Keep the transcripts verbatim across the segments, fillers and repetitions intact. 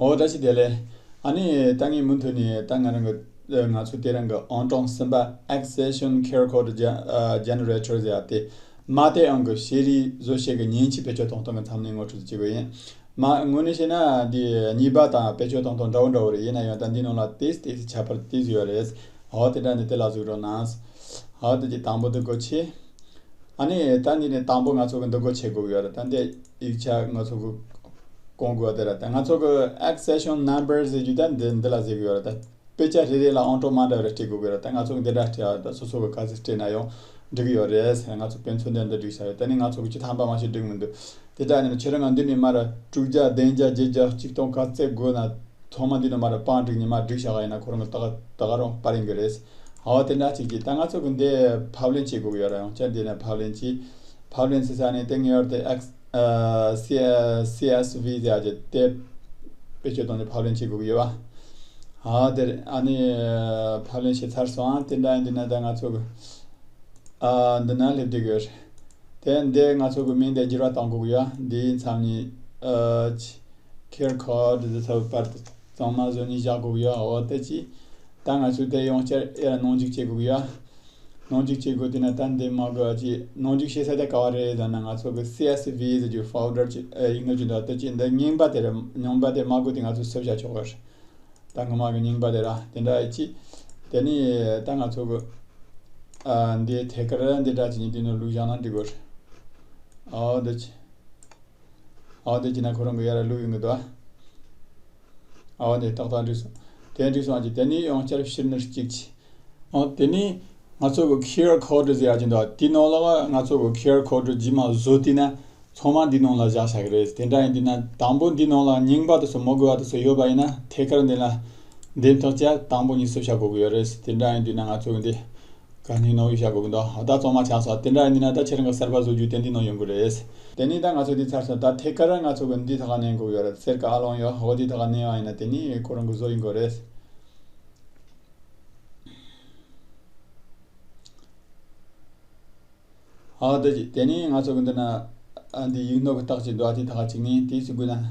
ཨོ་བཀྲ་ཤིས་བདེ་ལེགས། ཨ་ནི་ད་ངས་མུ་མཐུད་ནས་ད་ང་རང་གི་ང་ཚོ་དེ་རིང་གི་ཨང་གྲངས་གསུམ་པ་Accession QR Code Gen- ཨ་Generator ཟེར་ཡ་དེ། མ་དེ་ཨང་གི་ཤེས་རིག་བཟོ་བྱེད་ཀྱི་མཉེན་ཆས་བེད་སྤྱོད་གཏོང་སྟངས་ཀྱི་མཚམས་ནས་ངོ་སྤྲོད་བྱེད་དགོས་ཡིན། མ་དངོས་གནས་བཤད་ན་འདི་གཉིས་པ་དང་བེད་སྤྱོད་གཏོང་སྟངས་འདྲ་བོ་འདྲ་བོ་རེད། ཡིན་ན་ཡང་ད་འདི་ནང་ལ་ཏིས་ཏིས་ཁྱད་པར་ཏིས་ཡོད་རེད། ཨོ་དེ་འདྲ་ནི་དེ་ལ་གཟིགས་རོགས་གནང་། ཨོ་དེ་གི་དང་པོ་འདི་སྒོ་ཕྱེ། ཨ་ནི་ད་འདི་ནས་དང་པོ་ང་ཚོ་གི་འདི་སྒོ་ཕྱེ་དགོས་ཀྱི་ཡོད་རེད། ད་འདི་ཡིག་ཆ་ང་ཚོ་གི་སྐོང་དགོས་དེ་རེད། ད་ང་ཚོ་གི་Accession Number ཟེར་རྒྱུ་ད་འདི་འདི་ལ་ཟེར་གི་ཡོད་རེད། ད་དཔེ་ཆ་རེ་རེ་ལ་ཨང་གྲངས་མ་འདྲ་བ་རེ་སྤྲད་དགོས་ཀྱི་རེད། ད་ང་ཚོ་གི་འདི་འདྲ་སྤྲད་ཡ་ད་སོ་སོ་གི་ག་ཚོད་སྤྲད་ན་ཡང་འགྲིག་གི་ཡོད་རེད། ང་ཚོ་དཔེ་མཚོན་འདི་འདི་བསྒྲིགས་བྱ་ཡོད། ད་ནི་ང་ཚོ་གི་བཅུ་ཐམ་པ་མ་ཞིག་འགྲིག་མི་འདུག་དེ་འདྲ་ཡིན་ན་ཁྱེད་རང་ང་འདི་ནས་མར་དྲུག་བརྒྱ་བདུན་བརྒྱ་བརྒྱད་བརྒྱ་གཅིག་སྟོང་ག་ཚད་དགོས་ན། ཚང་མ་འདི་ནས་མར་པང་བསྒྲིགས་ནས་མར་བསྒྲིགས་བཞག་ཡིན་ན་ཁོ་རང་གི་ད་ག་ད་ག་རང་པར་ཡིན་གི་རེད། ཨོ་དེ་འདྲ་ཅིག་གིས་ད་ང་ཚོ་གི་འདི་ཕབ་ལེན་བྱེད་དགོས་ཀྱི་ཡོད་ར། ཡང་བསྐྱར་འདི་ནས་ཕབ་ལེན་བྱེད། ཕབ་ལེན་བྱེད་ས་ནས་དེ་ངེས་པར་དུ་ཨེག- ཨ་སི- ཨ་སི་ཨེས་ཝི་ཟེར་ཡ་ཅིག་དེ་བེད་སྤྱོད་བཏང་ནས་ཕབ་ལེན་བྱེད་དགོས་ཀྱི་ཡོད་པ། ཨ་དེ་རེད། ཨ་ནི་ཕབ་ལེན་བྱེད་ཚར་སོང་། ཨ་དེ་འདྲ་ཡིན་འདི་ན་ད་ང་ཚོ་གི་ཨ་འདི་ན་སླེབས་བསྡད་ཀྱི་ཡོད་རེད། དེ་འདི་ང་ཚོ་གི་མིང་དེ་འགྱུར་བ་གཏོང་དགོས་ཀྱི་ཡོད། འདིའི་མཚམས་ནས་ཨ་ཅི- QR code འདི་ཚོ་བར་དུ་གཙང་མ་བཟོ་ནས་བཞག་དགོས་ཀྱི་ཡོད། འོ་དེ་ཅི་ད་ང་ཚོས་དེ་ཡང་བསྐྱར་ཨེ་ལ་ནང་འཇུག་བྱེད་དགོས་ཀྱི་ཡོད། ནང་འཇུག་བྱེད་དགོས་དེ་ན་ད་འདི་མ་དགོས་ཅི་ནང་འཇུག་བྱེད་ས་དེ་ག་བ་རེད་ལབ་ན། ང་ཚོ་གི་སི་ཨེས་ཝི་ཟེར་རྒྱུ་ཕོལ་ཌར་ཅིག་ཨེ་ཡིག་ནོར་ཅིག་འདུག་དེ་ཅི་འདི་རྙིང་པ་དེ་རེད། རྙིང་པ་དེ་མ་དགོས་དེ་ང་ཚོས་བསུབ་བྱ་ཆོག་གི་རེད། ད་སྔོན་མ་གི་རྙིང་པ་དེ་ར་དེ་འདྲ་ཡིན་ཅི། དེ་ནི་ད་ང་ཚོ་གི་ཨ་འདི་ཐད་ཀར་འདི་འདྲ་ཅིག་ནི་འདི་ནང་བླུགས་བཞག་ན་འགྲིག་གི་རེད། ཨོ་འདི་ཅི། ཨོ་འདི་ཅི་ན་ཁོ་རང་གི་ཡར་བླུགས་ཡོང་གི་འདུག་ཨོ་འདི་ཏག་ཏག་འགྲིག་སོང་། དེ་འགྲིག་སོང་ཨ་ཅི། དེ་ནི་ཡང་བསྐྱར་ཕྱིར་ནུར་གཅིག་ཅི། ཨོ་དེ་ནི་ང་ཚོ་གི་QR code ཟེར་ཡ་ཅིག་འདུག་དེའི་ནང་ལ་ང་ཚོ་གི་QR code རྗེས་མ་བཟོ་དུས་ན་ཚང་མ་འདི་ནང་ལ་བཞག་བཞག་གི་རེད། དེ་འདྲ་ཡིན་དུས་ན་དང་པོ་འདི་ནང་ལ་རྙིང་པ་དེ་ཚོ་མི་དགོས་པ་དེ་ཚོ་ཡོད་པ་ཡིན་ན་ཐད་ཀར་འདི་ལ་འདེམས་ཐག་བཅད་དང་པོ་ཉིད་བསུབ་བྱ་དགོས་ཀྱི་ཡོད་རེད། དེ་འདྲ་ཡིན་དུས་ན་ང་ཚོ་གི་འདི་ག་ནས་ནང་ཡོད་བྱ་དགོས་ཀྱི་འདུག་ད་ཚང་མ་ཆགས་སོང་། དེ་འདྲ་ཡིན་དུས་ན་ད་ཁྱེད་རང་གི་གསར་པ་བཟོ་རྒྱུ་དེ་འདི་ནང་ཡོང་གི་རེད། དེ་ནས་ད་ང་ཚོ་འདི་ཚར་སོང་། ད་ཐད་ཀར་ང་ཚོ་གི་འདི་ཐག་ནས་དགོས་ཀྱི་ཡོད་རེད། གསེར་ག་ཨ་ལོང་ཡོད། འོ་འདི་ཐག་ནས་ཡོང་ཡིན་ན་དེ་ནི་ཁོ་རང་གི་བཟོ་ཡིན་དགོས་རེད། ཨ་ད་ཅི་དེ་ནས་ང་ཚོ་གི་འདི་ན་ཨ་འདི་ཡིག་ནོར་གི་རྟགས་ཅིག་འདུག་ཨ་དེ་ཐག་གཅིག་ནས་དེ་ཚུགས་དགོས་ན་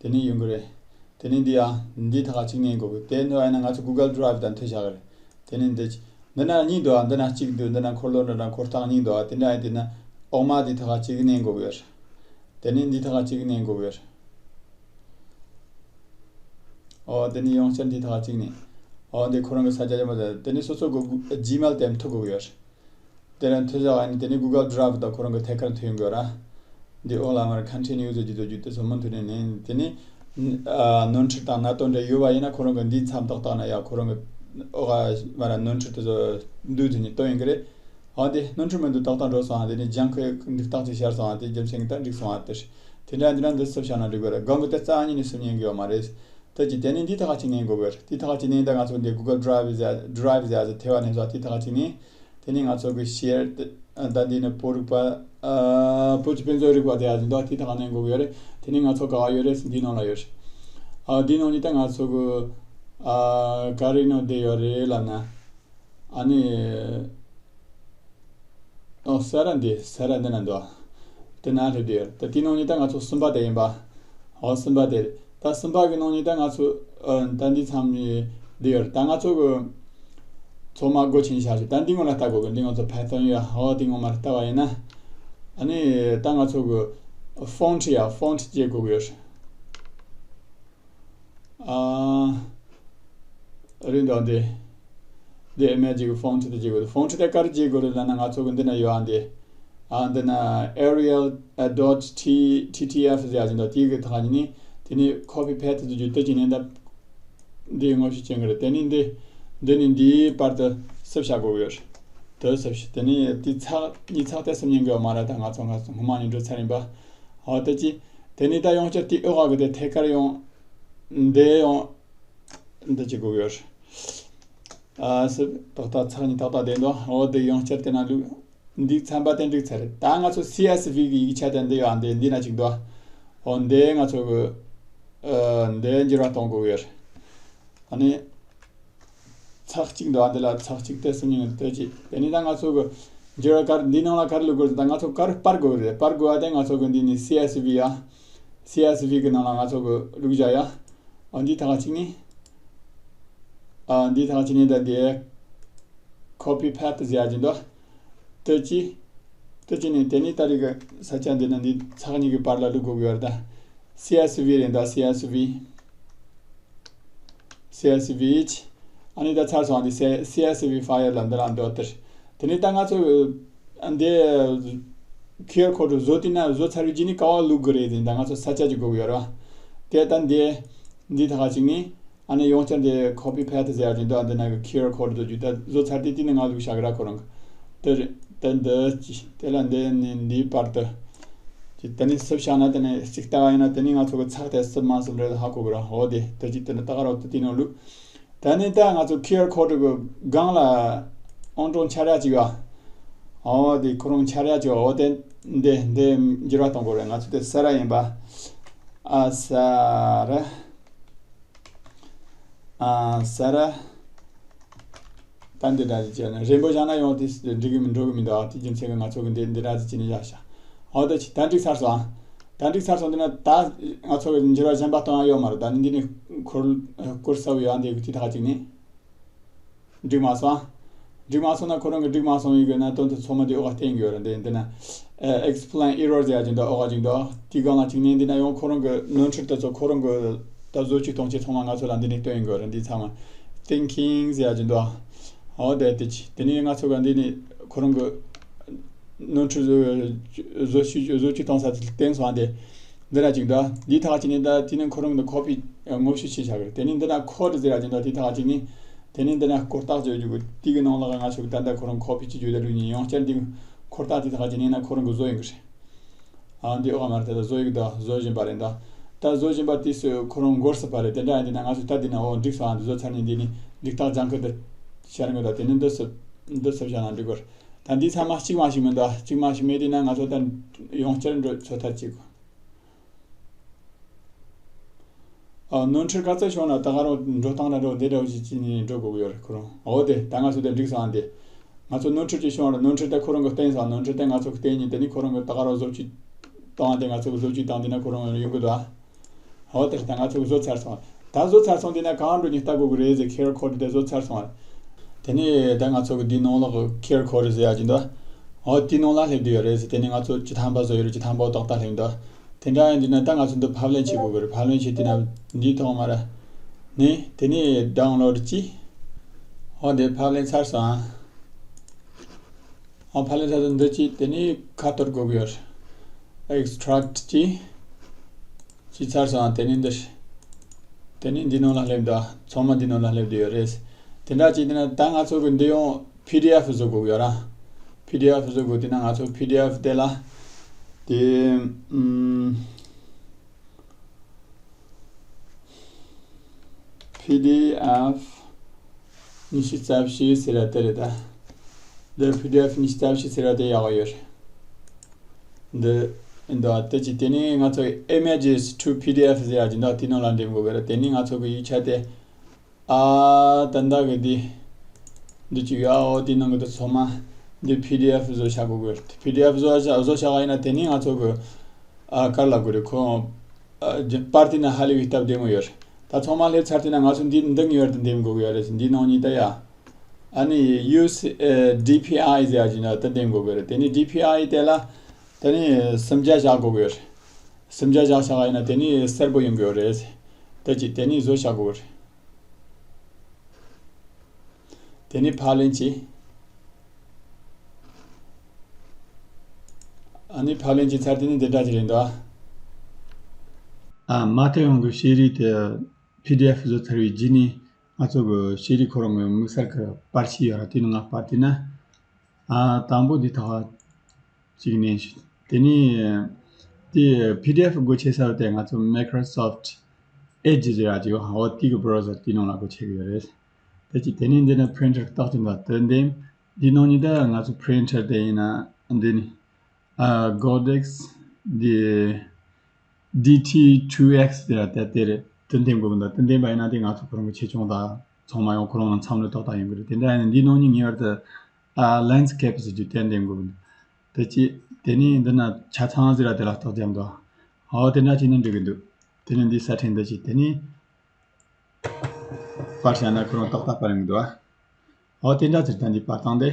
དེ་ནས་ཡོང་གི་རེད། དེ་ནས་འདི་ཨ་འདི་ཐག་གཅིག་ནས་ཡོང་དགོས་གི། དེ་འདུག་ཨ་ཡིན་ན་ང་ཚོ་Google Drive དང་མཐུད་བཞག་གི་རེད། དེ་ནས་འདི་ཅི་འདི་ན་གཉིས་འདུག་ཨ་འདི་ན་གཅིག་འདུག་འདི་ན་འཁོར་ལོ་འདྲ་འདྲ་འཁོར་ཐག་གཉིས་འདུག་ཨ་དེ་འདྲ་ཡིན་དེ་ན་འོག་མ་དེ་ཐག་གཅིག་ནས་ཡོང་དགོས་གི་རེད། དེ་ནས་འདི་ཐག་གཅིག་ནས་ཡོང་དགོས་གི་རེད། ཨོ་དེ་ནས་ཡང་བསྐྱར་འདི་ཐག་གཅིག་ནས། ཨོ་འདི་ཁོ་རང་གི་ས་ཆ་ཡོད་མ་རེད། དེ་ནས་སོ་སོ་གི་Gmail དེ་མཐུད་དགོས་ཡོད། དེ་ལ་མཐུད་བཞག་ཨ་ནི་དེ་ནས་Google Drive དང་ཁོ་རང་གི་ཐད་ཀར་མཐུད་ཡོང་གི་ཡོད་ར། འདི་འོག་ལ་མར་Continue ཟེར་གྱི་འདུག་རྒྱུ་དེ་ཚོ་མུ་མཐུད་ནས་ནས་དེ་ནས་ཨ་ནོར་འཁྲུལ་དང་གནད་དོན་འདྲ་ཡོད་པ་ཡིན་ན་ཁོ་རང་གི་འདིའི་མཚམས་ཏག་ཏག་ན་ཡ་ཁོ་རང་གི་འོག་མར་ནོར་འཁྲུལ་དེ་ཚོ་འདུག་ཟེར་ནས་སྟོན་ཡོང་གི་རེད། ཨ་དེ་ནོར་འཁྲུལ་མི་འདུག་ཏག་ཏག་འགྲོ་སོང་། ཨ་དེ་ནས་Junk འདུག་རྟགས་ཅིག་ཤར་སོང་། ཨ་དེ་རྒྱུ་མཚན་གྱིས་ད་འགྲིག་སོང་། ཨ་དེ་དེ་འདྲ་འདི་འདྲ་འདི་བསུབ་བཞག་ན་འགྲིག་གི་རེད། སྒང་གི་དེ་རྩ་བ་ཉིད་ནས་བསུབ་ཉན་གི་ཡོད་མ་རེད། ད་ཅི་དེ་ནས་འདི་ཐག་གཅིག་ནས་འགོ་གི་རེད། འདི་ཐག་གཅིག་ནས་ད་ང་ཚོ་འདི་Google Drive ཟེར་Drive ཟེར་ཚེ་ཐེ་བ་ནས་བཟོ་འདི་ཐག་གཅིག་ནས། དེ་ནས་ང་ཚོ་གི་Share ད་འདི་ནས་བོད་རིག་པ་ཨ་བོད་ཀྱི་དཔེ་མཛོད་རིག་པ་དེ་ཡ་འདི་འདི་ཐག་ནས་འགོ་གི་ཡོད་རེད། དེ་ནས་ང་ཚོ་ག་བ་ཡོད་རེད། འདི་ནང་ལ་ཡོད་རེད། ཨ་འདི་ནང་ནས་ད་ང་ཚོ་གི་ཨ་ག་རེ་ནང་བསྡད་ཡོད་རེད་ལབ་ན། ཨ་ནི། ཨོ་ས་ར་འདི་ས་ར་འདི་ན་འདུག་དེ་ན་སླེབས་དེ་ཡོད། ད་དེའི་ནང་ནས་ད་ང་ཚོ་གསུམ་པ་དེ་ཡིན་པ། ཨོ་གསུམ་པ་དེ་རེད། ད་གསུམ་པ་གི་ནང་ནས་ད་ང་ཚོ་ཨ་ད་འདི་མཚམས་ནས་འདི་ཡོད་རེད། ད་ང་ཚོ་གི་ཚང་མ་སྒོ་ཕྱེ་བཞག་ཞིག་ད་འདི་སྔོན་ལ་ལྟ་དགོས་གི། འདི་ང་ཚོ་Python ཡོད། ཨོ་དེ་སྔོན་མ་ལྟ་བ་ཡིན་ན། ཨ་ནི་ད་ང་ཚོ་གི་Font ཡ་Font བརྗེ་དགོས་གི་ཡོད་རེད། ཨ། རིང་དང་དེ། དེ་ཨེ་མེ་ཇི་གི་Font དེ་བརྗེ་དགོས། Font དེ་ག་རེ་བརྗེ་དགོས་རེད་ལབ་ན། ང་ཚོ་གི་འདི་ན་ཡོད་ཨ་འདི། ཨ་འདི་ན་Arial dot T T T F ཟེར་ཡ་ཅིག་འདུག་དེ་གི་ཐག་ཉིད་ནས་དེ་ནས་Copy Paste དེ་བརྒྱུད་དེ་ཅི་ནས་འདི། འདི་ངོ་ཤེས་བྱེད་གི་རེད། དེ་ནས་འདི། འདི་ནས་འདིའི་བར་དུ་བསུབ་བྱ་དགོས་ཡོད། དེ་བསུབ་བྱ་དེ་ནས་དེ་ཚག་གཉིས་ཚག་དེ་བསུབ་ཉན་གི་ཡོད་མ་རེད། ད་ང་ཚོ་ང་ཚོ་སྔོན་མ་ནས་འགྲོ་ཚར་ཡིན་པ། ཨོ་དེ་ཅི། དེ་ནས་ད་ཡང་བསྐྱར་དེ་འོག་ག་གི་དེ་ཐད་ཀར་ཡང་། འདི་ཡང་། འདི་ཅི་དགོས་ཡོད། ཨ་སི་ཏག་ཏག་ཚག་གཉིས་ཏག་ཏག་བསྡད་འདུག་ཨོ་དེ་ཡང་བསྐྱར་དེ་ན་ལུག་འདི་ཚན་པ་དེ་འགྲིག་ཚར་རེད། ད་ང་ཚོ་སི་ཨེས་ཝི་གི་ཡིག་ཆ་དེ་འདི་ཡང་འདི་འདི་ན་ཅིག་འདུག་ཨོ་འདི་ང་ཚོ་གི་ཨ་འདི་འགྱུར་བ་གཏོང་དགོས་ཡོད། ཨ་ནི། ཚག་གཅིག་འདུག་ཨ་འདི་ལ་ཚག་གཅིག་དེ་སུ་ཉིན་ལྟོས་ཅི། དེ་ནི་ད་ང་ཚོ་གི་འགྱུར་བ་གར་འདི་ནང་ལ་གར་བླུག་དགོས་ད་ང་ཚོ་གར་སྤར་དགོས་རེད། སྤར་དགོས་ཨ་དེ་ང་ཚོ་གི་འདི་ནི་སི་ཨེས་ཝི་ཡ། སི་ཨེས་ཝི་གི་ནང་ལ་ང་ཚོ་གི་བླུག་བྱ་ཡ། ཨ་འདི་ཐག་གཅིག་ནི། ཨ་འདི་ཐག་གཅིག་ནི་ད་དེ། copy path ཟེར་ཡ་ཅིག་འདུག་དེ་གཅིག་དེ་གཅིག་ནི་དེ་ནི་ད་རེས་ཀྱི་ས་ཆ་འདི་ན་འདི་ཚགས་གཉིས་ཀྱི་བར་ལ་བླུག་དགོས་ཀྱི་ཡོད་རེད་ད། C S V རེད་ད། C S V། C S V ཨ་ནི་ད་ཚར་སོང་། ཨ་ནི་C- C S V file ལ་འདི་ལ་འདོད་དེར། དེ་ནི་ད་ང་ཚོ་འདི་Q R code བཟོ་དུས་ན་བཟོ་ཚར་བའི་རྗེས་ནི་ག་བ་བླུག་དགོས་རེད། ད་ང་ཚོ་ས་ཆ་ཅིག་དགོས་ཀྱི་ཡོད་རེད་བ། དེ་ད་འདི་འདི་ཐག་གཅིག་ནི། ཨ་ནི་ཡང་བསྐྱར་འདི་copy path ཟེར་ཡ་ཅིག་འདུག་འདི་ན་གི་Q R code དུ་རྒྱུ་ད་བཟོ་ཚར་དུས་དེ་ནི་ང་བླུག་བཞག་གི་ར་ཁོ་རང་གི། དེ་རེད། དེ་འདི་ཅི་དེ་ལ་འདི་ནི་འདིའི་བར་དུ། ཅི་དེ་ནི་སུབ་བཞག་ན་དེ་ནི་གཅིག་ལྟ་བ་ཡིན་ན་དེ་ནི་ང་ཚོ་གི་ཚགས་དེ་སུབ་མ་སུབ་རེད་ཧ་གོ་གི་ར། འོ་དེ་དེ་ཅི་དེ་ནི་ད་ག་རང་དུ་དེ་ནང་བླུག་ད་ནི་ད་ང་ཚོ་Q R code གི་སྒང་ལ་ཨང་གྲངས་འཆར་ཡ་ཅིག་ཡོད། འོ་དེ་ཁོ་རང་འཆར་ཡ་ཅིག་འོ་དེ་འདི་འདི་འགྱུར་བ་གཏོང་དགོས་རེད། ང་ཚོ་དེ་ས་ར་ཡིན་པ། ཨ་ས་ར། ཨ་ས་ར། ད་འདི་འདྲ་ཅིག་བྱས་ན་རིང་པོ་བཞག་ན་ཡང་དེ་འགྲིག་གི་མི་འགྲོ་གི་མི་འདུག་ཨ་དེ་རྒྱུ་མཚན་གྱིས་ང་ཚོ་གི་འདི་འདི་འདྲ་ཅིག་བྱས་ནས་བཞག་ཤག་འོ་ད་ཅི་ད་འགྲིག་ཚར་སོང་ཨ། ད་འགྲིག་ཚར་སོང་། འདི་ན་ད་ང་ཚོ་གི་འགྱུར་བ་གཞན་པ་གཏོང་ཡ་ཡོད་མ་རེད། ད་ནི་འདི་ནི་འཁོར་བསྐུར་ས་ཡོད་ཨ། འདི་གི་དེ་ཐག་གཅིག་ནི། འགྲིག་མ་སོང་། འགྲིག་མ་སོང་ན་ཁོ་རང་གི་འགྲིག་མ་སོང་བའི་གི་གནད་དོན་དེ་ཚང་མ་དེ་འོག་ག་བསྟན་གྱི་ཡོད་རེད། འདི་འདི་ན་explain error ཟེར་ཡ་ཅིག་འདུག་འོག་ག་ཅིག་འདུག་དེའི་སྒང་ལ་ཅིག་ནས་འདི་ན་ཡང་ཁོ་རང་གི་ནོར་འཁྲུལ་དེ་ཚོ་ཁོ་རང་གི་ད་བཟོ་བཅོས་གཏོང་ཆེད་ཚང་མ་ང་ཚོ་ལ་འདི་ནས་སྟོན་གྱི་ཡོད་རེད། འདི་ཚང་མ་thinking ཟེར་ཡ་ཅིག་འདུག་འོ་དེ་དེ་ཅི་དེ་ནས་ང་ཚོ་ག་འདི་ནས་ཁོ་རང་གི་ནོར་འཁྲུལ་བཟོ་བཅོས་བཟོ་བཅོས་གཏོང་ས་དེ་བསྟན་སོང་། འདི་འདི་ན་ཅིག་འདུག་འདི་ཐག་ཅིག་ནས་ད་དེ་ནས་ཁོ་རང་གི་copy ངོ་བཤུས་བྱས་བཞག་གི་རེད། དེ་ནས་འདི་ན་code ཟེར་ཡ་ཅིག་འདུག་དེ་ཐག་ཅིག་ནས། དེ་ནས་འདི་ན་སྐོར་རྟགས་བརྗོད་རྒྱུ་གི་དེ་གི་ནང་ལ་ང་ཚོ་གི་ད་ལྟ་ཁོ་རང་ཁོ་པི་ཅིག་བརྗོད་དེ་རུ་ཉིན་ཡང་བསྐྱར་འདི་སྐོར་རྟགས་དེ་དག་ཅིག་ཉན་ན་ཁོ་རང་གི་བཟོ་ཡིན་གི་རེད། ཨ་འདི་ཨོ་ག་མ་རེད། ད་བཟོ་ཡིག་ད་བཟོ་བཞིན་པ་རེད་ད། ད་བཟོ་བཞིན་པ་དུས་སུ་ཁོ་རང་འགོར་སྲིད་པ་རེད། དེ་འདྲ་ཡིན་དུས་ན་ང་ཚོ་ད་འདི་ན་ཨོ་འགྲིག་སོང་། ཨ་འདི་བཟོ་ཚར་ནས་འདི་ནི་འགྲིག་རྟགས་སྦྱང་གི་འདི་ཤར་ངོ་ད་དེ་ནི་འདི་སུ་འདི་སུ་བཞག་ན་འགྲིག་གི་རེད། ད་འདི་ཚང་མ་གཅིག་མ་གཅིག་མིན་ད། གཅིག་མ་གཅིག་མེད་དུས་ན་ང་ཚོ་ད་ཡང་བསྐྱར་འགྲོ་ཚོད་ལྟ་བྱེད་དགོས། ཨ་ནོར་འཁྲུལ་ག་ཚོད་བྱུང་ན་ད་ག་རང་འགྲོ་སྟངས་ལ་འགྲོ་བདེ་འདྲ་བོ་ཞིག་བྱས་ནས་འགྲོ་དགོས་ཀྱི་ཡོད་རེད་ཁོ་རང་། འོ་དེ་ད་ང་ཚོ་དེ་འགྲིག་སོང་། ཨ་འདི་ང་ཚོ་ནོར་འཁྲུལ་ཅིག་བྱུང་བ་རེད། ནོར་འཁྲུལ་དེ་ཁོ་རང་གི་བསྟན་སོང་། ནོར་འཁྲུལ་དེ་ང་ཚོ་གི་བསྟན་ཉིན་དེ་ནི་ཁོ་རང་གི་ད་ག་རང་བཟོ་བཅོས་བཏང་དེ་ང་ཚོ་གི་བཟོ་བཅོས་བཏང་དེ་ན་ཁོ་རང་ཡོང་གི་འདུག་ཨ། འོ་དེ་ད་ང་ཚོ་གི་བཟོ་ཚར་སོང་། ད་བཟོ་ཚར་སོང་དེ་ན་གང་འགྲོ་ཉིན་ལྟ་དགོས་ཀྱི་རེད་ཟེར། ཁེ་ཨར་ཀོ་ཌི་དེ་བཟོ་ཚར་སོང་བ་རེད། དེ་ནི་ད་ང་ཚོ་གི་འདི་ནང་ལོགས་གི་ཁེ་ཨར་ཀོ་ཌི་ཟེར་ཡ་ཅིག་འདུག་འོ་དེ་ནང་ལ་སླེབས་བསྡད་ཡོད་རེད་ཟེར། དེ་ནི་ང་ཚོ་བཅུ་ཐམ་པ་བཟོ་ཡོད་རེད། བཅུ་ཐམ་པ་ཏག་ཏག་སླེབས་འདུག་དེ་འདྲ་ཡིན་དུས་ན་ད་ང་ཚོ་འདི་ཕབ་ལེན་བྱེད་དགོས་ཀྱི་རེད། ཕབ་ལེན་བྱེད་དུས་ན་འདི་ཐོག་མར་ནི་དེ་ནི་ཌའུན་ལོཌ་ཅིག་འོ་འདི་ཕབ་ལེན་ཚར་སོང་ཨ། འོ་ཕབ་ལེན་ཚར་སོང་། འདི་ཅིག་དེ་ནི་ཁ་གཏོར་དགོས་ཀྱི་ཡོད་རེད། ཨེགས་ཊེག་ཊི་ཅིག་ཅིག་ཚར་སོང་ཨ། དེ་ནི་འདི་དེ་ནི་འདི་ནང་ལ་སླེབས་འདུག་ཚང་མ་འདི་ནང་ལ་སླེབས་བསྡད་ཡོད་རེད། དེ་འདྲ་ཅིག་དེ་ན་ད་ང་ཚོ་གི་འདི་ཡང་པི་ཌི་ཨེཕ་བཟོ་དགོས་ཀྱི་ཡོད་ར། པི་ཌི་ཨེཕ་བཟོ་དགོས་དེ་ན་ང་ཚོ་པི་ཌི་ཨེཕ་དེ་ལ་དེ་ཨམ། པི་ཌི་ཨེཕ་ཉི་ཤུ་རྩ་བཞི་ཟེར་ར་དེ་རེད་ད། འདི་པི་ཌི་ཨེཕ་ཉི་ཤུ་རྩ་བཞི་ཟེར་ར་དེ་ཡག་པོ་ཡོད་རེད། འདི་འདི་དེ་ཅི་དེ་ནི་ང་ཚོ་ཨི་མེ་ཇེས་ཊུ་པི་ཌི་ཨེཕ་ཟེར་ཡ་ཅིག་འདུག་དེ་ནང་ལ་འདེམས་དགོས་ཀྱི་རེད། དེ་ནི་ང་ཚོ་གི་ཡིག་ཆ་དེ། ཨ་ད་ལྟ་གི་འདི་འདི་ཅིག་ཡོད་ཨ། འོ་དེ་ནང་གི་དེ་ཚང་མ་འདི་པི་ཌི་ཨེཕ་བཟོ་བྱ་དགོས་ཀྱི་རེད། པི་ཌི་ཨེཕ་བཟོ་བྱ་བཟོ་བྱ་ག་ཡིན་ན་དེ་ནི་ང་ཚོ་གི་ཨ་ག་རེ་ལབ་དགོས་རེད། ཁོ་ཨ་པར་དེ་ན་ཧ་ལས་པའི་སྟབས་བདེ་མོ་ཡོད་རེད། ད་ཚང་མ་སླེབས་ཚར་དུས་ན་ང་ཚོ་འདི་འདི་ངེས་པར་དུ་འདེམས་དགོས་ཀྱི་ཡོད་རེད། འདི་ནང་གཉིས་ད་ཡ། ཨ་ནི་ཡུ་སི་ཨེ་ཌི་པི་ཨའི་ཟེར་ཡ་ཅིག་ན་ད་འདེམས་དགོས་ཀྱི་རེད། དེ་ནི་ཌི་པི་ཨའི་དེ་ལ་དེ་ནི་སུམ་བརྒྱ་བཞག་དགོས་ཀྱི་ཡོད་རེད། སུམ་བརྒྱ་བཞག་བཞག་ཡིན་ན་དེ་ནི་སེར་པོ་ཡོང་གི་ཡོད་རེད། ད་ཅི་དེ་ནི་བཟོ་བཞག་དགོས་ཀྱི་རེད། དེ་ནི་ཕབ་ལེན་གྱིས། ཨ་ནི་ཕབ་ལེན་གྱིས་ཚར་དེ་ནི་འདི་འདྲ་ཅིག་རེད་འདུག་ཨ། མ་ཐོ་ཡོང་གི་ཤེས་རིག་དེ་པི་ཌི་ཨེཕ་བཟོ་ཚར་བའི་རྗེས་ནས་ང་ཚོ་གི་ཤེས་རིག་ཁོ་རང་གི་དམིགས་བསལ་གྱི་པར་ཤིག་ཡོད་ར། དེ་ནང་ལ་པར་དེ་ན། ཨ། དང་པོ་འདི་ཐོག་གཅིག་ནས་དེ་ནས་དེ་པི་ཌི་ཨེཕ་སྒོ་ཕྱེ་ས་དེ་ང་ཚོ་མའི་ཀྲོ་སོཕ་ཊི་ཨེ་ཇི་ཟེར་ཡ་ཅིག་ཡོད། འོ་དེ་གི་བྷི་རའུ་ཟར་དེ་ནང་ལ་སྒོ་ཕྱེ་གི་ཡོད་རེད། དེ་གཅིག་དེ་ནས་འདི་ན་པི་རིན་ཊར་རྟགས་ཅིག་འདུག་དེ་འདེམས། འདི་ནང་ནས་ད་ང་ཚོ་པི་རིན་ཊར་དེ་ཡིན་ན་འདི་ནི་ཨ་གོ་ཌེག་སི་འདི་ཌི་ཊི་ཊུ་ཨེག་སི་ཟེར་ཡ་དེ་དེ་རེད། དེ་འདེམས་དགོས་མི་འདུག་དེ་འདེམས་པ་ཡིན་ན་དེ་ང་ཚོ་ཁོ་རང་གི་ཆེ་ཆུང་དང་ཚང་མ་ཡང་ཁོ་རང་ལ་མཚམས་ལ་ཏག་ཏག་ཡོང་གི་རེད། དེ་འདྲ་ཡིན་ན་འདི་ནང་ནས་ངེས་པར་དུ་ཨ་ལེན་སི་ཀེབ་ཟེར་རྒྱུ་དེ་འདེམས་དགོས་མི་འདུག་དེ་གཅིག་དེ་ནས་འདི་ན་ཆ་ཚང་ཟེར་ཡ་དེ་ལ་རྟགས་རྒྱབ་འདུག་འོ་དེ་འདྲ་བྱས་ན་འགྲིག་གི་འདུག་དེ་ནས་འདི་སེ་ཊིང་འདི་གཅིག་དེ་ནས་ པར་བྱས་ན་ཁོ་རང་ཏག་ཏག་པར་ཡོང་གི་འདུག་ཨ། ཨོ་དེ་འདྲ་ཟེར་ད་འདི་པར་བཏང་སྟེ།